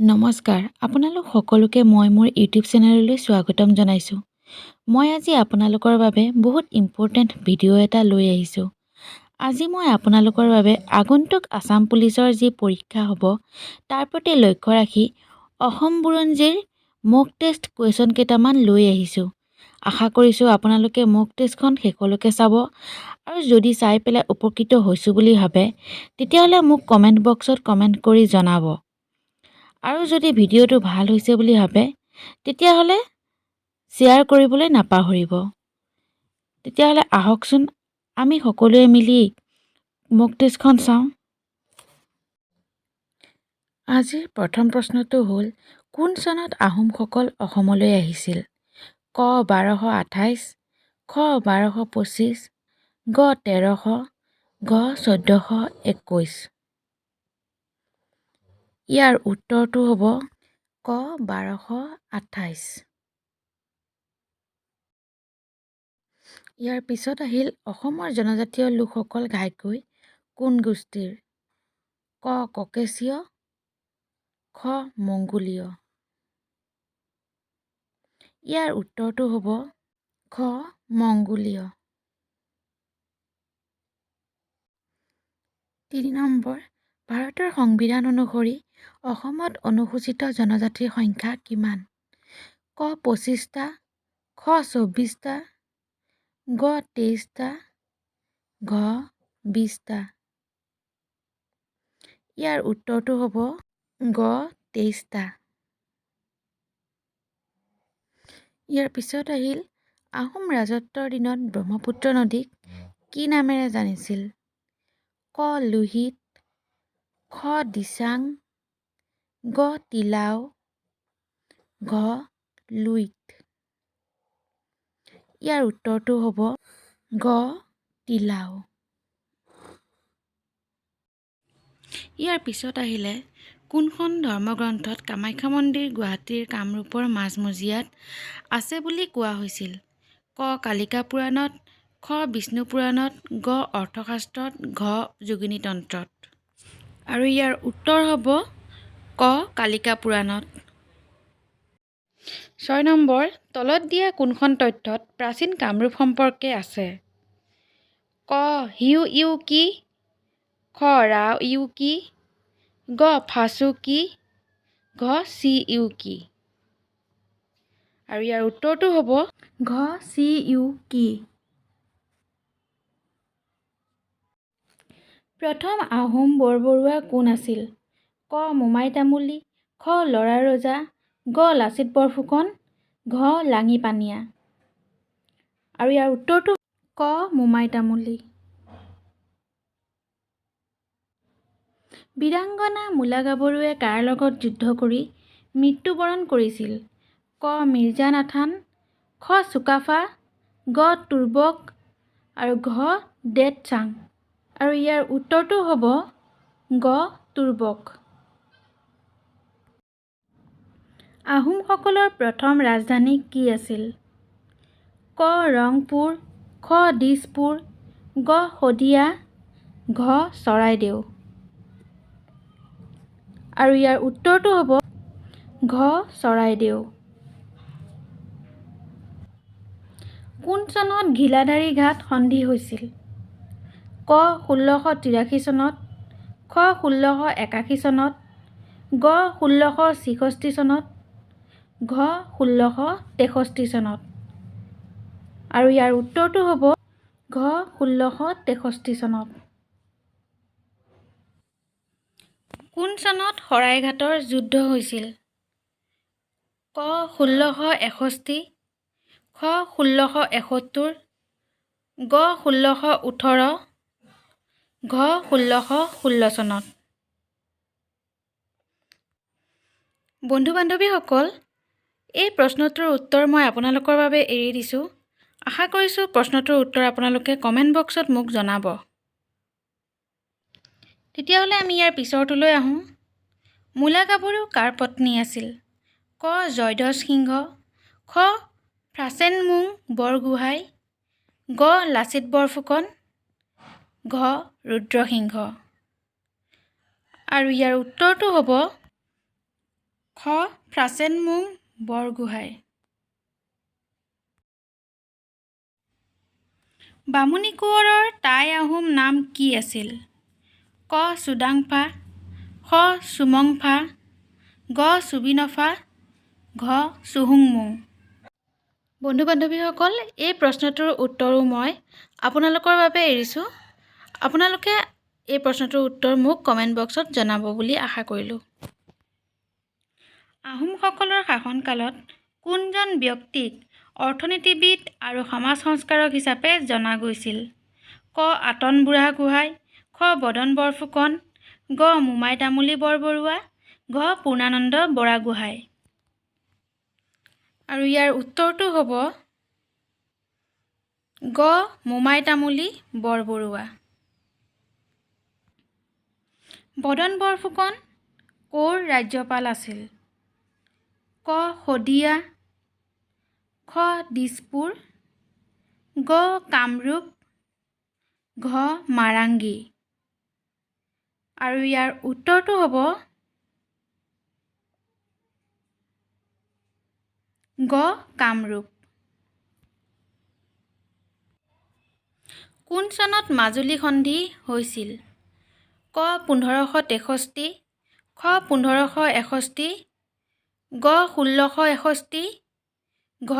নমস্কাৰ, আপোনালোক সকলোকে মই মোৰ ইউটিউব চেনেললৈ স্বাগতম জনাইছোঁ। মই আজি আপোনালোকৰ বাবে বহুত ইম্পৰ্টেণ্ট ভিডিঅ' এটা লৈ আহিছোঁ। আজি মই আপোনালোকৰ বাবে আগন্তুক আছাম পুলিচৰ যি পৰীক্ষা হ'ব, তাৰ প্ৰতি লক্ষ্য ৰাখি অসম বুৰঞ্জীৰ মক টেষ্ট কুৱেশ্যন কেইটামান লৈ আহিছোঁ। আশা কৰিছোঁ আপোনালোকে মক টেষ্টখন শেষলৈকে চাব আৰু যদি চাই পেলাই উপকৃত হৈছোঁ বুলি ভাবে, তেতিয়াহ'লে মোক কমেণ্ট বক্সত কমেণ্ট কৰি জনাব। আৰু যদি ভিডিঅ'টো ভাল হৈছে বুলি ভাবে, তেতিয়াহ'লে শ্বেয়াৰ কৰিবলৈ নাপাহৰিব। তেতিয়াহ'লে আহকচোন, আমি সকলোৱে মিলি মক টেষ্টখন চাওঁ। আজিৰ প্ৰথম প্ৰশ্নটো হ'ল, কোন চনত আহোমসকল অসমলৈ আহিছিল? ক 1228, খ 1225, গ 1300, ঘ 1421। ইয়াৰ উত্তৰটো হ'ব ক 1228। ইয়াৰ পিছত আহিল, অসমৰ জনজাতীয় লোকসকল ঘাইকৈ কোন গোষ্ঠীৰ? ক ককেচীয়, খ মংগোলীয়। ইয়াৰ উত্তৰটো হ'ব খ মংগোলীয়। 3 নম্বৰ, ভাৰতৰ সংবিধান অনুসৰি অসমত অনুসূচিত জনজাতিৰ সংখ্যা কিমান? ক 25টা, খ 24টা, গ 23টা, ঘ 20টা। ইয়াৰ উত্তৰটো হ'ব গ 23টা। ইয়াৰ পিছত আহিল, আহোম ৰাজত্বৰ দিনত ব্ৰহ্মপুত্ৰ নদীক কি নামেৰে জানিছিল? ক লোহিত, খ দিচাং, গ তিলাও, ঘ লুইত। ইয়াৰ উত্তৰটো হ'ব গ তিলাও। ইয়াৰ পিছত আহিলে, কোনখন ধৰ্মগ্ৰন্থত কামাখ্যা মন্দিৰ গুৱাহাটীৰ কামৰূপৰ মাজমজিয়াত আছে বুলি কোৱা হৈছিল? ক কালিকা পুৰাণত, খ বিষ্ণু পুৰাণত, গ অৰ্থশাস্ত্ৰত, ঘ যোগিনীতন্ত্ৰত। আৰু ইয়াৰ উত্তৰ হ'ব ক কালিকা পুৰাণত। 6 নম্বৰ, তলত দিয়া কোনখন তথ্যত প্ৰাচীন কামৰূপ সম্পৰ্কে আছে? ক হিউ ইউ কি, খ ৰাও ইউ কি, গ ফাচু কি, ঘ চি ইউ কি। আৰু ইয়াৰ উত্তৰটো হ'ব ঘ চি ইউ কি। প্ৰথম আহোম বৰবৰুৱা কোন আছিল? ক মোমাই তামুলী, খ ল'ৰা ৰজা, গ লাচিত বৰফুকন, ঘ লাঙি পানীয়া। আৰু ইয়াৰ উত্তৰটো ক মোমাই তামুলী। বীৰাংগনা মূলা গাভৰুৱে কাৰ লগত যুদ্ধ কৰি মৃত্যুবৰণ কৰিছিল? ক মিৰ্জা নাথান, খ চুকাফা, গ তুৰ্বক আৰু ঘ ডেট চাং। আৰু ইয়াৰ উত্তৰটো হ'ব গ তুৰ্বক। আহোমসকলৰ প্ৰথম ৰাজধানী কি আছিল? ক ৰংপুৰ, খ দিছপুৰ, গ শদিয়া, ঘ চৰাইদেউ। আৰু ইয়াৰ উত্তৰটো হ'ব ঘ চৰাইদেউ। কোন চনত ঘিলাধাৰী ঘাট সন্ধি হৈছিল? ক 1683 চনত, খ 1681 চনত, গ 1666 চনত, ঘ 1663 চনত। আৰু ইয়াৰ উত্তৰটো হ'ব ঘ 1663 চনত। কোন চনত শৰাইঘাটৰ যুদ্ধ হৈছিল? ক 1661, খ 1671, গ 1618, ঘ 1616 চনত। বন্ধু বান্ধৱীসকল, এই প্ৰশ্নটোৰ উত্তৰ মই আপোনালোকৰ বাবে এৰি দিছোঁ। আশা কৰিছোঁ প্ৰশ্নটোৰ উত্তৰ আপোনালোকে কমেণ্ট বক্সত মোক জনাব। তেতিয়াহ'লে আমি ইয়াৰ পিছৰটোলৈ আহোঁ। মূলা গাভৰু কাৰ পত্নী আছিল? ক জয়ধ্বজ সিংহ, খ ফ্ৰাচেনমুং বৰগোহাঁই, গ লাচিত বৰফুকন, ঘ ৰুদ্ৰসিংহ। আৰু ইয়াৰ উত্তৰটো হ'ব খ ফ্ৰাচেনমুং বৰগোহাঁই। বামুণী কোঁৱৰৰ টাই আহোম নাম কি আছিল? ক চুডাংফা, খ চুমংফা, গ চুবিনফা, ঘ চুহুংমুং। বন্ধু বান্ধৱীসকল, এই প্ৰশ্নটোৰ উত্তৰো মই আপোনালোকৰ বাবে এৰিছোঁ। আপোনালোকে এই প্ৰশ্নটোৰ উত্তৰ মোক কমেণ্ট বক্সত জনাব বুলি আশা কৰিলোঁ। আহোমসকলৰ শাসনকালত কোনজন ব্যক্তিক অৰ্থনীতিবিদ আৰু সমাজ সংস্কাৰক হিচাপে জনা গৈছিল? ক আতন বুঢ়াগোহাঁই, খ বদন বৰফুকন, গ মোমাই তামুলী বৰবৰুৱা, ঘ পূৰ্ণানন্দ বৰাগোহাঁই। আৰু ইয়াৰ উত্তৰটো হ'ব গ মোমাই তামুলী বৰবৰুৱা। বদন বৰফুকন ক'ৰ ৰাজ্যপাল আছিল? ক শদিয়া, খ দিছপুৰ, গ কামৰূপ, ঘ মাৰাংগী। আৰু ইয়াৰ উত্তৰটো হ'ব গ কামৰূপ। কোন চনত মাজুলী সন্ধি হৈছিল? ক 1563, খ 1561, গ 1661, ঘ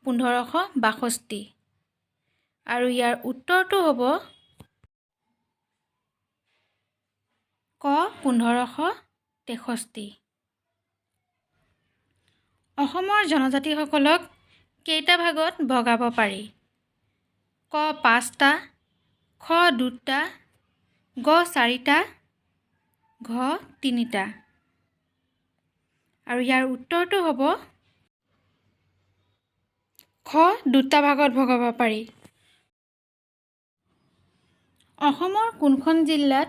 1562। আৰু ইয়াৰ উত্তৰটো হ'ব ক 1563। অসমৰ জনজাতিসকলক কেইটা ভাগত ভগাব পাৰি? ক 5টা, খ 2টা, গ 4টা, ঘ 3টা। আৰু ইয়াৰ উত্তৰটো হ'ব খ 2টা ভাগত ভগাব পাৰি। অসমৰ কোনখন জিলাত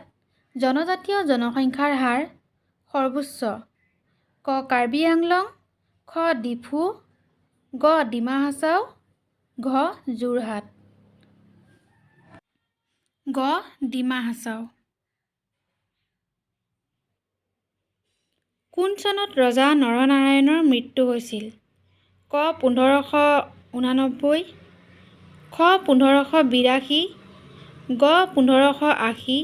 জনজাতীয় জনসংখ্যাৰ হাৰ সৰ্বোচ্চ? ক কাৰ্বি আংলং, খ ডিফু, গ ডিমা হাছাও, ঘ যোৰহাট। গ ডিমা হাছাও। কোন চনত ৰজা নৰনাৰায়ণৰ মৃত্যু হৈছিল? ক 1589, খ 1582, গ 1580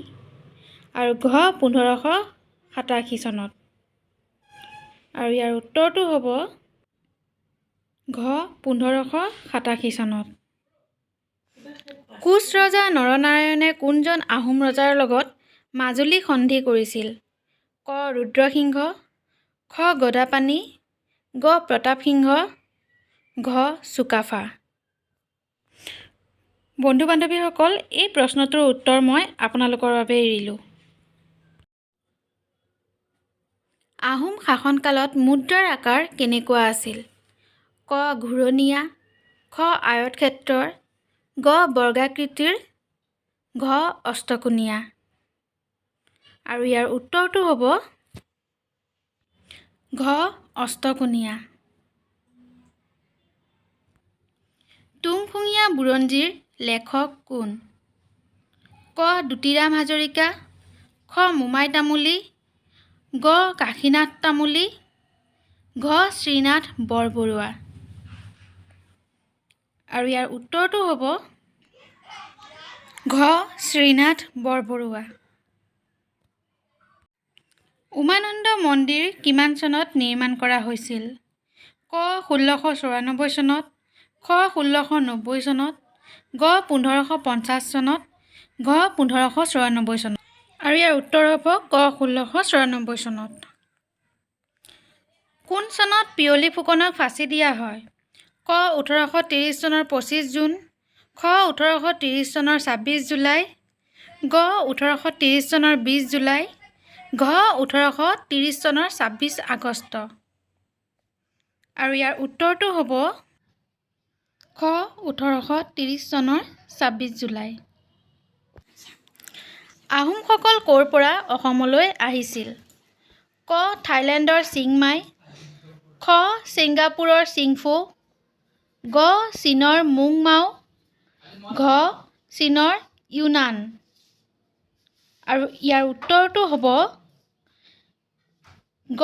আৰু ঘ 1587 চনত। আৰু ইয়াৰ উত্তৰটো হ'ব ঘ 1587 চনত। কোচ ৰজা নৰনাৰায়ণে কোনজন আহোম ৰজাৰ লগত মাজুলী সন্ধি কৰিছিল? ক ৰুদ্ৰসিংহ, খ গদাপাণি, গ প্ৰতাপ সিংহ, ঘ চুকাফা। বন্ধু বান্ধৱীসকল, এই প্ৰশ্নটোৰ উত্তৰ মই আপোনালোকৰ বাবে এৰিলোঁ। আহোম শাসনকালত মুদ্ৰাৰ আকাৰ কেনেকুৱা আছিল? ক ঘূৰণীয়া, খ আয়তক্ষেত্ৰৰ, গ বৰ্গাকৃতিৰ, ঘ অষ্টকোণীয়া। আৰু ইয়াৰ উত্তৰটো হ'ব ঘ অষ্টকোণীয়া। তুংখুঙীয়া বুৰঞ্জীৰ লেখক কোন? ক দুতিৰাম হাজৰিকা, খ মোমাই তামুলী, গ কাশীনাথ তামুলী, ঘ শ্ৰীনাথ বৰবৰুৱা। আৰু ইয়াৰ উত্তৰটো হ'ব ঘ শ্ৰীনাথ বৰবৰুৱা। উমানন্দ মন্দিৰ কিমান চনত নিৰ্মাণ কৰা হৈছিল? ক 1694 চনত, খ 1690 চনত, গ 1550 চনত, ঘ 1594 চনত। আৰু ইয়াৰ উত্তৰ হ'ব ক 1694 চনত। কোন চনত পিয়লি ফুকনক ফাঁচি দিয়া হয়? ক 1830 চনৰ 25 জুন, খ 1830 চনৰ 26 জুলাই, গ 1830 চনৰ 20 জুলাই, ঘ 1830 চনৰ 26 আগষ্ট। আৰু ইয়াৰ উত্তৰটো হ'ব খ 1830 চনৰ 26 জুলাই। আহোমসকল ক'ৰ পৰা অসমলৈ আহিছিল? ক থাইলেণ্ডৰ চিংমাই, খ ছিংগাপুৰৰ চিংফৌ, গ চীনৰ মুংমাও, ঘ চীনৰ ইউনান। আৰু ইয়াৰ উত্তৰটো হ'ব গ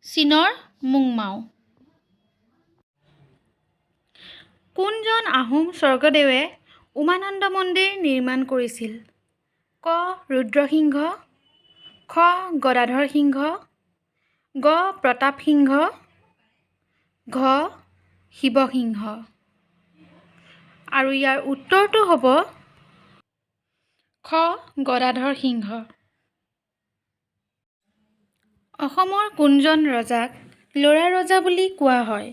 চীনৰ মুংমাও। কোনজন আহোম স্বৰ্গদেৱে উমানন্দ মন্দিৰ নিৰ্মাণ কৰিছিল? ক ৰুদ্ৰসিংহ, খ গদাধৰ সিংহ, গ প্ৰতাপ সিংহ, ঘ শিৱসিংহ। আৰু ইয়াৰ উত্তৰটো হ'ব খ গদাধৰ সিংহ। অসমৰ কোনজন ৰজাক ল'ৰা ৰজা বুলি কোৱা হয়?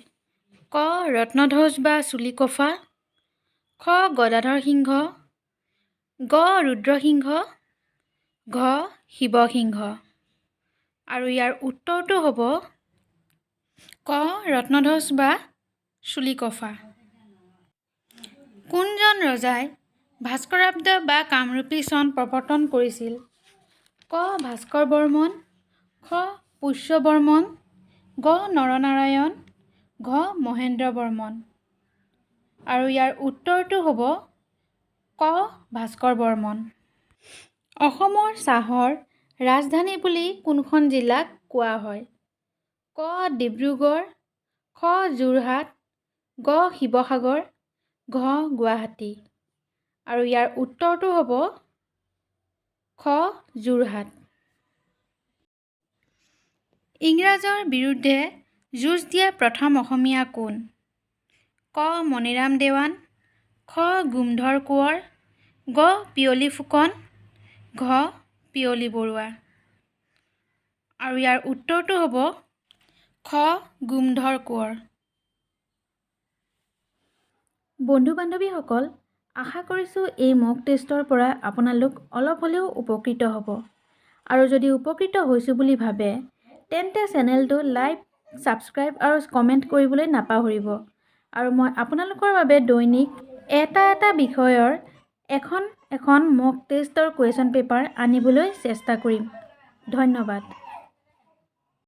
ক ৰত্নধ্বজ বা চুলিকফা, খ গদাধৰ সিংহ, গ ৰুদ্ৰসিংহ, ঘ শিৱসিংহ। আৰু ইয়াৰ উত্তৰটো হ'ব ক ৰত্নধ্বজ বা চুলিকফা। কোনজন ৰজাই ভাস্কৰাব্দ বা কামৰূপী চন প্ৰৱৰ্তন কৰিছিল? ক ভাস্কৰ বৰ্মন, খ পুষ্য বৰ্মন, গ নৰনাৰায়ণ, ঘ মহেন্দ্ৰ বৰ্মন। আৰু ইয়াৰ উত্তৰটো হ'ব ক ভাস্কৰ বৰ্মন। অসমৰ চাহৰ ৰাজধানী বুলি কোনখন জিলাক কোৱা হয়? ক ডিব্ৰুগড়, খ যোৰহাট, গ শিৱসাগৰ, ঘ গুৱাহাটী। আৰু ইয়াৰ উত্তৰটো হ'ব খ যোৰহাট। ইংৰাজৰ বিৰুদ্ধে যুঁজ দিয়া প্ৰথম অসমীয়া কোন? ক মণিৰাম দেৱান, খ গোমধৰ কোঁৱৰ, গ পিয়লি ফুকন, ঘ পিয়লি বৰুৱা। আৰু ইয়াৰ উত্তৰটো হ'ব খ গোমধৰ কোঁৱৰ। বন্ধু বান্ধৱীসকল, আশা কৰিছোঁ এই মক টেষ্টৰ পৰা আপোনালোক অলপ হ'লেও উপকৃত হ'ব। আৰু যদি উপকৃত হৈছোঁ বুলি ভাবে, তেন্তে চেনেলটো লাইক, ছাবস্ক্ৰাইব আৰু কমেণ্ট কৰিবলৈ নাপাহৰিব। আৰু মই আপোনালোকৰ বাবে দৈনিক এটা এটা বিষয়ৰ এখন এখন মক টেষ্টৰ কুৱেশ্যন পেপাৰ আনিবলৈ চেষ্টা কৰিম। ধন্যবাদ।